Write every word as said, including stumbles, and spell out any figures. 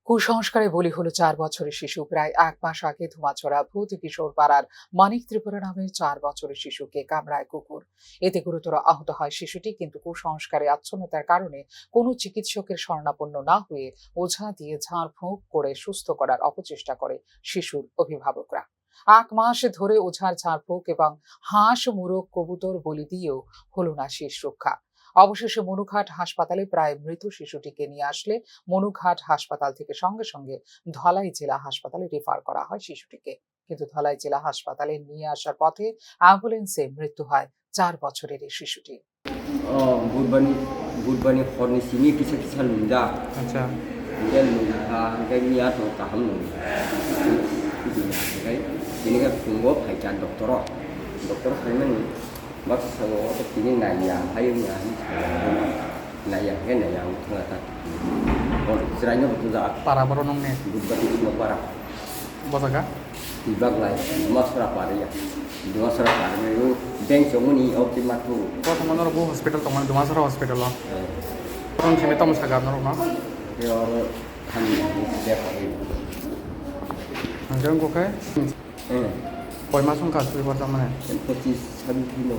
কুসংস্কারে বলি হলো চার বছরের শিশু। প্রায় এক মাস আগে ধুমাছড়া ভূত কিশোর পাড়ার মানিক ত্রিপুরা নামের চার বছরের শিশুকে কামড়ায় কুকুর। এতে গুরুতর আহত হয় শিশুটি, কিন্তু কুসংস্কারে আচ্ছন্নতার কারণে কোনো চিকিৎসকের শরণাপন্ন না হয়ে ওঝা দিয়ে ঝাড়ফুঁক করে সুস্থ করার অপচেষ্টা করে শিশুর অভিভাবকরা। এক মাস ধরে ওঝার ঝাড়ফুঁক এবং হাঁস, মুরগ, কবুতর বলি দিয়েও হলো না শেষ রক্ষা। অবশেষে মনুঘাট হাসপাতালে প্রায় মৃত শিশুটিকে নিয়ে আসলে মনুঘাট হাসপাতাল থেকে সঙ্গে সঙ্গে ধলাই জেলা হাসপাতালে রেফার করা হয় শিশুটিকে। কিন্তু ধলাই জেলা হাসপাতালে নিয়ে আসার পথে অ্যাম্বুলেন্সে মৃত্যু হয় চার বছরের এই শিশুটি। Oh, budbani, budbani horni simi kisa kisa lungjak. Acha. Hingke lungkha, hingke miya to kaham lungkha. Hingke tini khe phungo phaikha doctor o. Doctor phaimani baksa o tini naiya, hai wngya, hai wngya. Naiya, hingke naiya, ang thangkha ta. Hor chwraino bo tujak. Para borok nongni? Budbani simo para. Bo jaga? Tibak lai, Dumasra pariya. Dumasra pariya, o bank chongmani, o twi mathu. Kothoma norok bo hospital tongmani, Dumasra hospital o. Eh. Tong simi tamo saga norok no? Ke oro thani, de pari. Hangke wngkha khe? Eh. Koi mas wngkha sui barjak mani? Pochis, sabis no.